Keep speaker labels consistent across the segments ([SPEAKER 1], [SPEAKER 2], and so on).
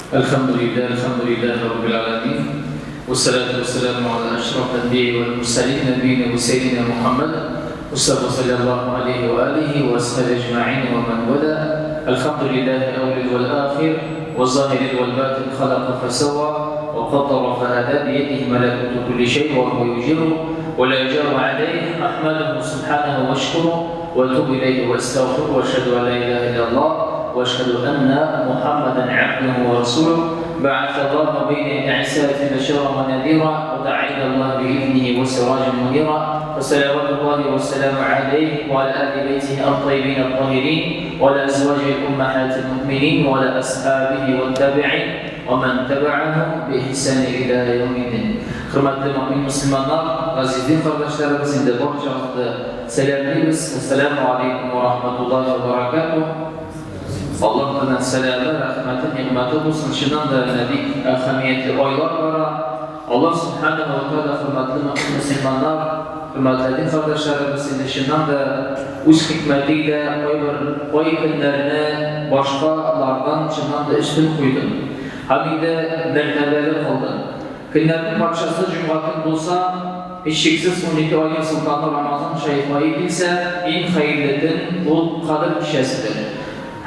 [SPEAKER 1] Әлхәмдүлилләһ, әлхәмдүлилләһи раббил галәмин, вәссәлату вәссәламу галә әшрафил әнбияи вәл мөрсәлин, нәбиенә вә сәййидинә Мухәммәд, Мустафа салләллаһу галәйһи вә алиһи вә асхабиһи әҗмәгыйн вә мән вәла. Әлхәмдүлилләһи әүвәлил вәл ахир, вә заһирил вәл батин, халака фәсәвва, вә каддара фәһәдә, биядиһи мәләкүтү күлли шәй, вә һүә юҗиру, вә лә юҗару галәйһ, әхмәдүһү сүбхәнәһү вә әшкүрү, вә әтүбү иләйһи вә әстәгъфирү, вә әшһәдү ән лә иләһә илляллаһ, وأشهد أن محمدا عبده ورسوله بعث الله بين يدي عيسى بشيرا ونذيرا ودعا إلى الله بإذنه وسراجا منيرا فصلوات الله والسلام عليه وعلى آل بيته الطيبين الطاهرين وعلى أزواجه الأمهات المؤمنين وعلى أصحابه والتابعين ومن تبعهم بإحسان إلى يوم الدين. Хөрмәтле мөмин мөселманнар, газиз дин кардәшләребез, инде барчагызны сәламлибез. Әссәламү алейкум ва рахматуллаһи ва баракатуһ. Аллаһ Тәгаләнең сәламе, рәхмәте, нигъмәте булсын. Чыннан да менә бик әһәмиятле айлар бара. Аллаһ Субханаһу ва Тәгалә хөрмәтле мөмин мөселманнар, хөрмәтле дин кардәшләребез, инде чыннан да үз хикмәте илә кайбер ай көннәрне башкалардан чыннан да өстен куйды һәм инде мәртәбәле кылды. Көннәрнең патшасы җомга көн булса, һичшиксез 12 айның солтаны Рамазан шәриф ае килсә, иң хәерле төн ул Кадер кичәседер.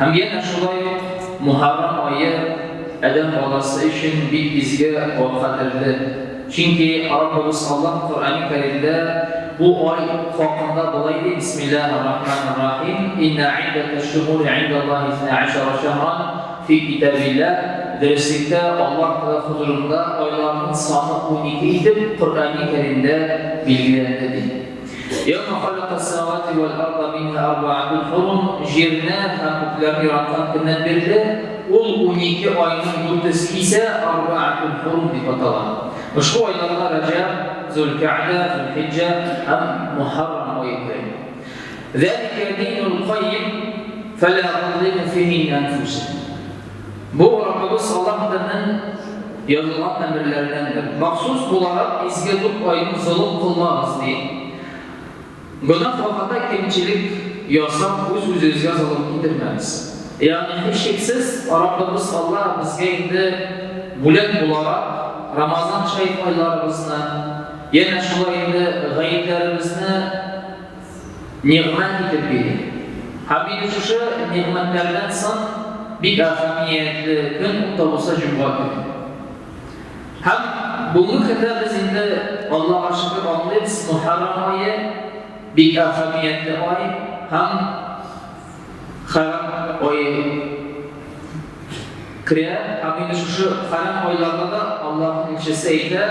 [SPEAKER 1] Һәм янә шулай ук Мухәррам ае адәм баласы өчен бик изге вә кадерле. Чөнки Раббыбыз Аллаһ Коръәни Кәримдә бу ай хакында болай ди, Бисмиллаһир-рахманир-рахим, Иннә гыйддәтәш-шөһүри гыйндаллаһи исна гашара шәһран, Фи китабилла, Дөреслектә, Аллаһ Тәгалә хозурында айларның саны 12 итеп Коръәни Кәримдә билгеләнде, ди. Яума халакас-самавати вәл-арда минһа арбаатун хурум, Җирне һәм күкләрне яраткан көннән бирле ул 12 айның дүртесе исә арбаатун хурум дип атала. Ошбу айларга Раҗәб, Зулкәгъдә, Зулхиҗҗә һәм Мухәррам ае керә. Зәликә динул каййим, фәлә тазлиму фиһиннә әнфусәкүм. Бу Раббыбыз Аллаһ Тәгаләнең язылган әмерләреннәндер. Махсус буларак изге дүрт айны золым кылмагыз, ди. Гөнаһ вә хата кимчелек ясап үз-үзегезгә золым китермәгез. Ягъни һичшиксез Раббыбыз Аллаһ безгә инде бүләк буларак Рамазан шәриф айларыбызны, янә шулай инде гаетләребезне Нигъмәт итеп бирә. Һәм инде шушы нигъмәтләрдән соң бик әһәмиятле көн ул да булса җомга көне. Һәм бүгенге көндә без инде Аллага шөкер аңлыйбыз, Мөхәррәм ае бик әһәмиятле ай һәм хәрам ае керә. Һәм инде шушы хәрам айларда да Аллаһның илчесе әйтә,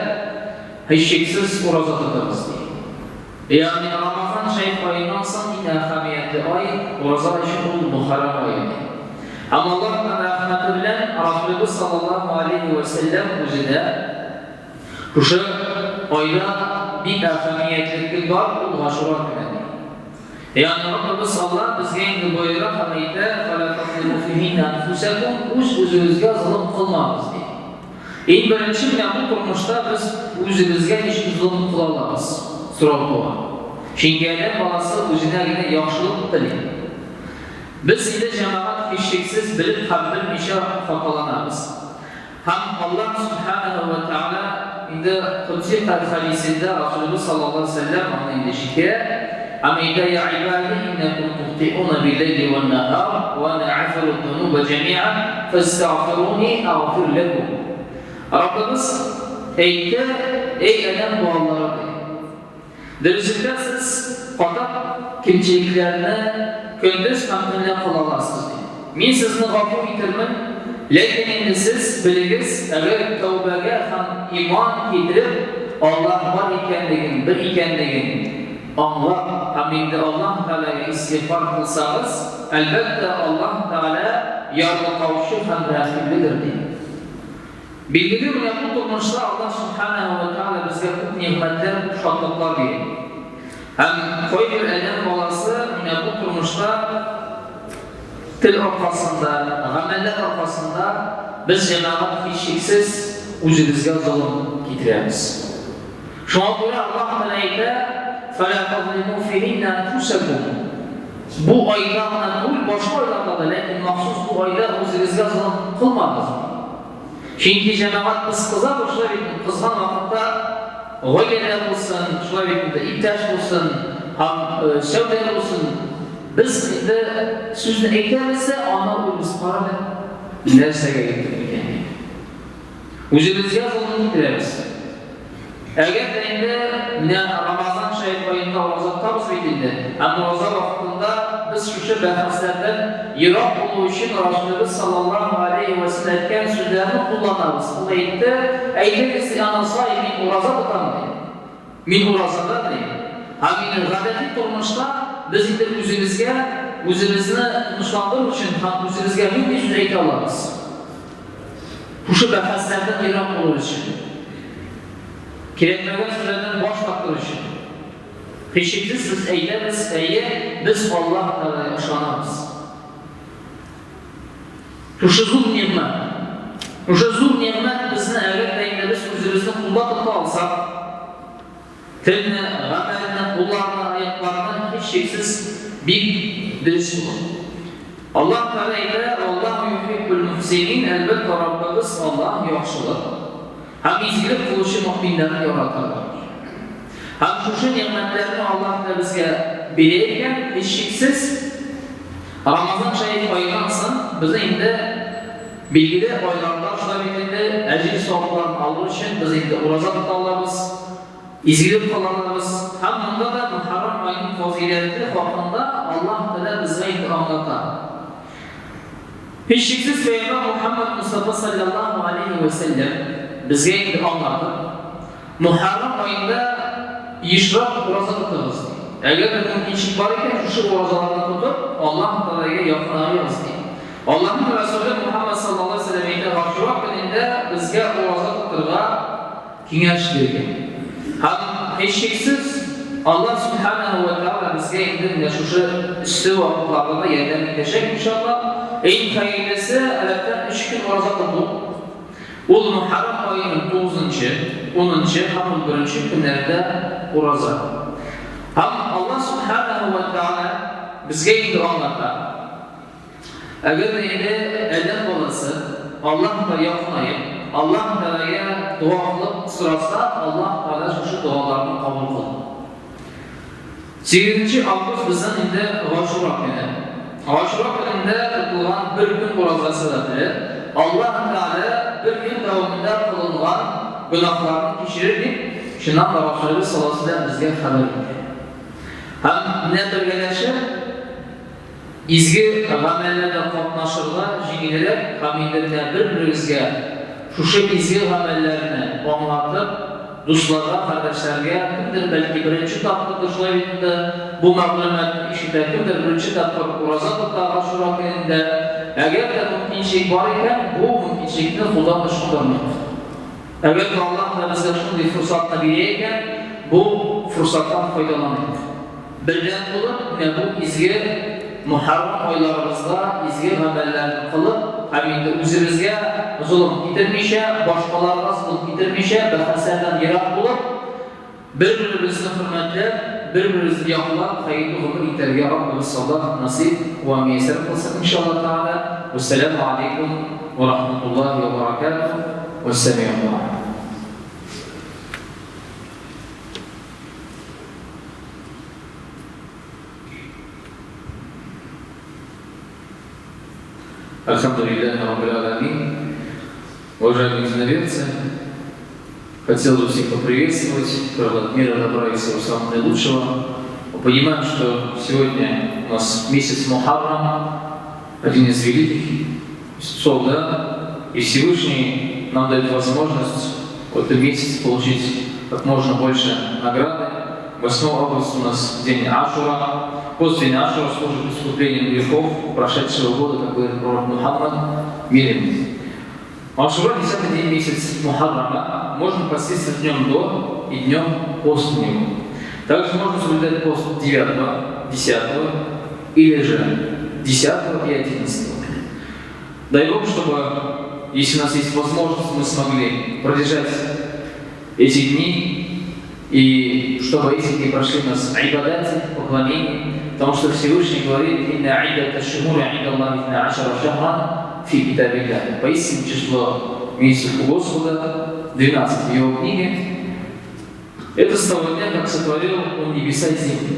[SPEAKER 1] һичшиксез ураза тотыгыз, ди. Ягъни Рамазан шәриф аеннан соң иң әһәмиятле ай ураза өчен ул Мөхәррәм ае ди. Һәм Аллаһның рәхмәте белән Расулебез саллаллаһу алейһи вә сәлләм үзе дә шушы айда бик әһәмиятле көн бар, ул Гашура көне ди. Ягъни Раббыбыз Аллаһ безгә инде боера һәм әйтә, Фәлә тазлиму фиһиннә әнфусәкүм, үз-үзегезгә золым кылмагыз, ди. Иң беренче менә бу тормышта без үзебезгә ничек золым кыла алабыз? Сорау туа. Чөнки адәм баласы үзенә генә яхшылык тели. Без инде, җәмәгать, һичшиксез белеп һәм белмичә хаталанабыз. Һәм Аллаһ Сүбхәнәһү вә Тәгалә инде Кодси хәдисендә Расулыбыз саллаллаһу галәйһи вә сәлләм аны инде җиткерә, һәм әйтә, Йә гыйбади, иннәкүм тухтиуна билләйли вән-нәһар, вә әнә әгъфиру-д-дунуба җәми'а, фәстәгъфируни әгъфир ләкүм. Раббыбыз әйтте, Әй адәм балалары, ди, дөреслектә сез хата кимчелекләрне көндез һәм төнлә кыла аласыз, ди. Мин сезне гафу итермен, ләкин инде сез белегез, әгәр тәүбәгә һәм иман китереп, Аллаһ бар икәнлеген, бер икәнлеген аңлап һәм инде Аллаһ Тәгаләгә истигъфар кылсагыз, әлбәттә, Аллаһ Тәгалә ярлыкаучы һәм рәхимледер, ди. Билгеле, менә бу тормышта Аллаһ Сүбхәнәһү вә Тәгалә безгә күп нигъмәтләр, күп шатлыклар бирә. Һәм кайбер адәм баласы менә бу тормышта тел аркасында, гамәлләр аркасында без, җәмәгать, һичшиксез үзебезгә золым китерәбез. Шуңа күрә Аллаһ Тәгалә әйтә, Фәлә тазлиму фиһиннә әнфүсәкүм. Бу айда гына түгел, башка айларда да, ләкин махсус бу айда үзегезгә золым кылмагыз, ди. Чөнки җәмәгать без кызабыз, шулай бит, кызган вакытта гаиләдә булсын, шулай бит инде, иптәш булсын һәм сәүдә булсын, без инде сүзне әйтәбез дә, аннан уйлыйбыз, кара әле, нәрсәгә әйттем икән дип. Үзебезгә золым китерәбез. Әгәр дә инде менә Рамазан шәриф аенда ураза тотабыз бит инде, һәм ураза вакытында без шушы бәхәсләрдән ерак булу өчен Расүлебез саллаллаһу галәйһи вә сәлләм әйткән сүзләрне кулланабыз. Ул әйтте, Әйтегез, ана саим, мин ураза тотам, ди. Мин уразада, ди. Һәм инде гадәти тормышта без инде үзебезгә, үзебезне тынычландыру өчен һәм үзебезгә нинди сүз әйтә алабыз? Шушы бәхәсләрдән ерак булыр өчен, кирәкмәгән сүзләрдән баш тартыр өчен, һичшиксез без әйтәбез, әйе, без Аллаһ Тәгаләгә ышанабыз. Шушы зур нигъмәт, шушы зур нигъмәт безне, әгәр дә инде без үзебезне кулда тота алсак, телне, гамәлне, кулларны, аякларны, һичшиксез бик дөрес булыр. Аллаһ Тәгалә әйтә, Валлаһу юхиббул мухсинин, әлбәттә, Раббыбыз Аллаһ яхшылык һәм изгелек кылучы мөэминнәрне яратадыр. Һәм шушы нигъмәтләрне Аллаһ Тәгалә безгә бирә икән, һичшиксез, Рамазан шәриф аеннан соң без инде билгеле айларда шулай бит инде әҗер-савапларын алу өчен без инде ураза тота алабыз, изгелек кыла алабыз. Һәм монда да Мөхәррәм аеның фазыйләте хакында Аллаһ Тәгалә безгә инде аңлата. Һичшиксез Пәйгамбәр Мухәммәд Мостафа салләллаһу галәйһи вә сәлләм безгә инде аңлатып, Мөхәррәм аенда ешрак ураза тотыгыз, ди. Әгәр дә мөмкинчелек бар икән, шушы уразаларны тотып, Аллаһ Тәгаләгә якынаегыз, ди. Аллаһның Рәсүле Мухәммәд саллаллаһу галәйһи ва сәлләм әйтә, Гашура көнендә безгә ураза тотырга киңәш биргән. Һәм, һичшиксез, Аллаһ Сүбхәнәһү вә Тәгалә безгә инде менә шушы эссе вакытларда да ярдәм итәчәк, иншаллаһ. Иң хәерлесе, гадәттән, өч көн ураза тоту. Ул Мөхәррәм аеның тугызынчы, унынчы һәм унберенче көннәрендә ураза. Һәм Аллаһ Сүбхәнәһү вә Тәгалә безгә инде аңлата, әгәр дә инде адәм баласы Аллаһка якынаеп, Аллаһ Тәгаләгә дога кылып сораса, Аллаһ Тәгалә шушы догаларны кабул кыла. Сигезенче август безнең инде Гашура көне. Гашура көнендә тотылган бер көн ураза сәбәпле, Аллаһ Тәгалә бер ел дәвамында кылынган гөнаһларны кичерер дип, чыннан да Расулебез саллаллаһу галәйһи ва сәлләм безгә хәбәр итә. Һәм менә бергәләшеп изге гамәлләрдә катнашырга җиңелрәк һәм инде менә бер-беребезгә шушы изге гамәлләрне аңлатып, дусларга, кардәшләргә, кемдер бәлки беренче тапкырдыр шулай бит инде, бу мәгълүматны ишетә, кемдер беренче тапкыр ураза тота Гашура көнендә. Әгәр дә мөмкинчелек бар икән, бу мөмкинчелекне кулдан ычкындырмыйк. Әгәр дә Аллаһ та безгә шундый форсатны бирә икән, бу форсаттан файдаланыйк. Бердәм булып, менә бу изге Мөхәррәм айларыбызда изге гамәлләрне кылып һәм инде үзебезгә золым китермичә, башкаларга золым китермичә, бәхәсләрдән ерак булып, бер-беребезне хөрмәтләп, бер-беребезне яклап, хәерле гомер итәргә Раббыбыз Аллаһ насыйп вә мияссәр кылсын, иншаллаһ тәгалә. Вәссәламү алейкум вә рахматуллаһи вә баракатуһ. Вәссәмигъ дуа. Альхамдулиллахи раббил аламин. Уважаемые единоверцы, хотел бы всех поприветствовать, пожелать мира, добра и всего самого наилучшего. Мы понимаем, что сегодня у нас месяц Мухаррам, один из великих месяцев, да, и Всевышний нам дает возможность в этом месяце получить как можно больше награды. 8 августа у нас день Ашура. Пост день Ашура служит искуплением грехов прошедшего года, как говорит пророк Мухаммад, мир ему. Ашура, 10-й день месяц Мухаррама, можно поститься днем до и днем после него. Также можно соблюдать пост 9, 10 или же 10 и 11. Дай Бог, чтобы, если у нас есть возможность, мы смогли продержать эти дни, и чтобы эти дни прошли у нас ибадати, поклонение, потому что Всевышний говорит: «Инна иддата шухури инда Аллахи итна ашара шахран фи китабиллах». Поистине число месяцев у Господа, 12 в его книге. Это с того дня, как сотворил он небеса и землю.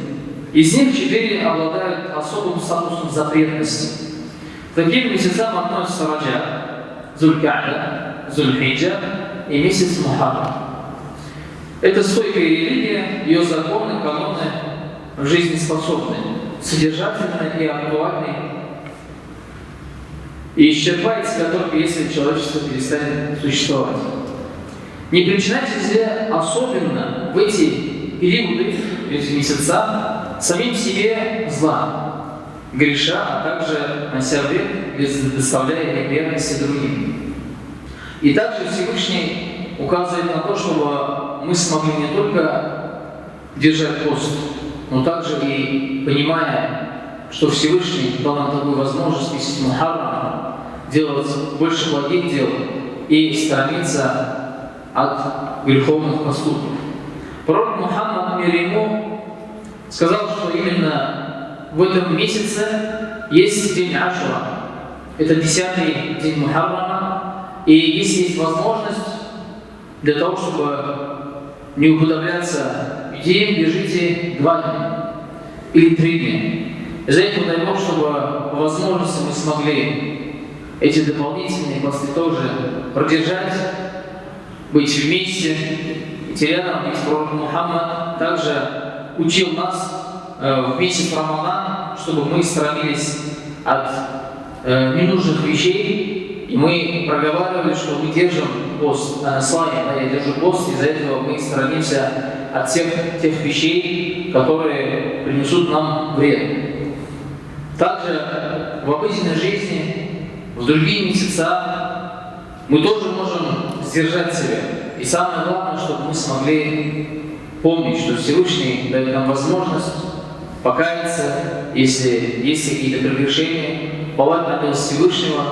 [SPEAKER 1] Из них 4 обладают особым статусом запретности. К таким месяцам относятся Раджаб, Зуль-Ка'да, Зуль-Хиджа и месяц Мухаррам. Это стойкая религия, ее законы, каноны жизнеспособны, содержательны и актуальны, и исчерпает себя только если человечество перестанет существовать. Не причиняйте зле особенно в эти периоды, в эти месяца, самим себе зла, греша, а также нося вред, доставляя неприятности другим. И также Всевышний указывает на то, чтобы мы смогли не только держать пост, но также и понимая, что Всевышний дал нам такую возможность месяц Мухаррам делать больше благих дел и сторониться от греховных поступков. Пророк Мухаммад, мир ему, сказал, что именно в этом месяце есть день Ашура. Это 10-й день Мухаррама. И если есть возможность для того, чтобы не уподобляться идеям, держите 2 дня или 3 дня. За это дай Бог, чтобы по возможности мы смогли эти дополнительные посты тоже продержать, быть вместе, идти рядом. Ведь пророк Мухаммад также учил нас в месяц Рамадан, чтобы мы сторонились от ненужных вещей, и мы проговаривали, что мы держим пост, славе, да, я держу пост, из-за этого мы сторонимся от всех тех вещей, которые принесут нам вред. Также в обыденной жизни, в другие месяца мы тоже можем сдержать себя. И самое главное, чтобы мы смогли помнить, что Всевышний дает нам возможность покаяться, если есть какие-то прегрешения, уповать на милость Всевышнего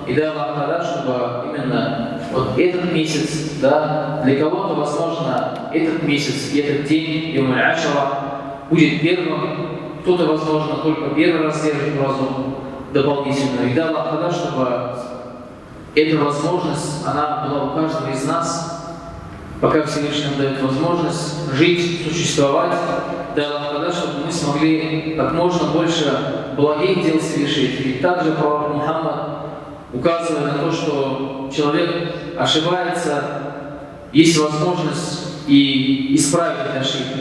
[SPEAKER 1] и дай Аллах Тааля, чтобы именно вот этот месяц, да, для кого-то, возможно, этот месяц и этот день, Йом аль-Ашура, будет первым, кто-то, возможно, только первый раз держит разум дополнительную. И дай Аллах Тааля, чтобы эта возможность, она была у каждого из нас, пока Всевышний нам дает возможность жить, существовать, дай Аллах Тааля, чтобы мы смогли как можно больше благих дел совершить. И также пророк Мухаммад, указывая на то, что человек ошибается, есть возможность и исправить эти ошибки.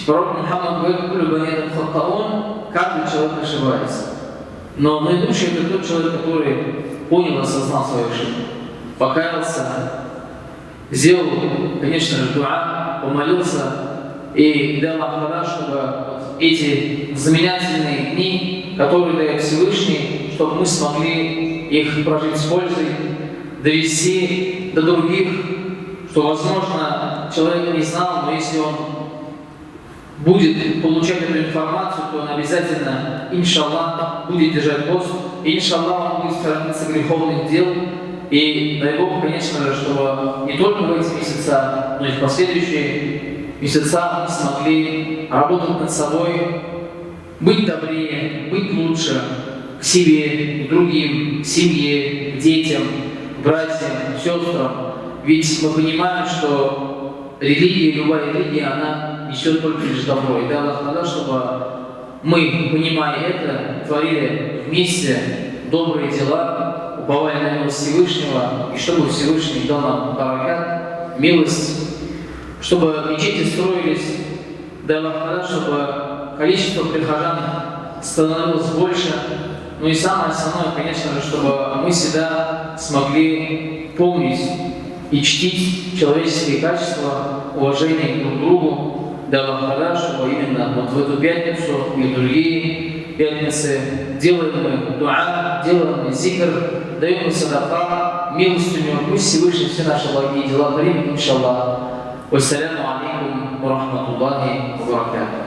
[SPEAKER 1] Пророк Мухаммад говорит, «Кулю бани адам хаттаун», каждый человек ошибается. Но наилучший это тот человек, который понял, осознал свою ошибку, покаялся, сделал, конечно же, дуа, помолился и дал Аллах Тааля, чтобы вот эти знаменательные дни, которые дает Всевышний, чтобы мы смогли их прожить с пользой, довести до других, что, возможно, человек не знал, но если он будет получать эту информацию, то он обязательно, иншаллах, будет держать пост, и, иншаллах, он будет сторониться греховных дел. И дай Бог, конечно же, чтобы не только в эти месяца, но и в последующие месяца мы смогли работать над собой, быть добрее, быть лучше к себе, к другим, к семье, к детям, к братьям, к сестрам. Ведь мы понимаем, что религия, любая религия, она несет только лишь добро. И дай Аллах Тааля, чтобы мы, понимая это, творили вместе добрые дела, уповая на милость Всевышнего, и чтобы Всевышний дал нам баракат, милость, чтобы мечети строились, дай Аллах Тааля, чтобы количество прихожан становилось больше. Ну и самое основное, конечно же, чтобы мы всегда смогли помнить и чтить человеческие качества, уважение друг к другу, дай Аллах Тааля, чтобы именно вот в эту пятницу и другие пятницы делаем мы дуа, делаем мы зикр, даем мы садака, милостыню, пусть Всевышний все наши благие дела примет, иншаллах. Вассаляму алейкум ва рахматуллахи ва баракатух.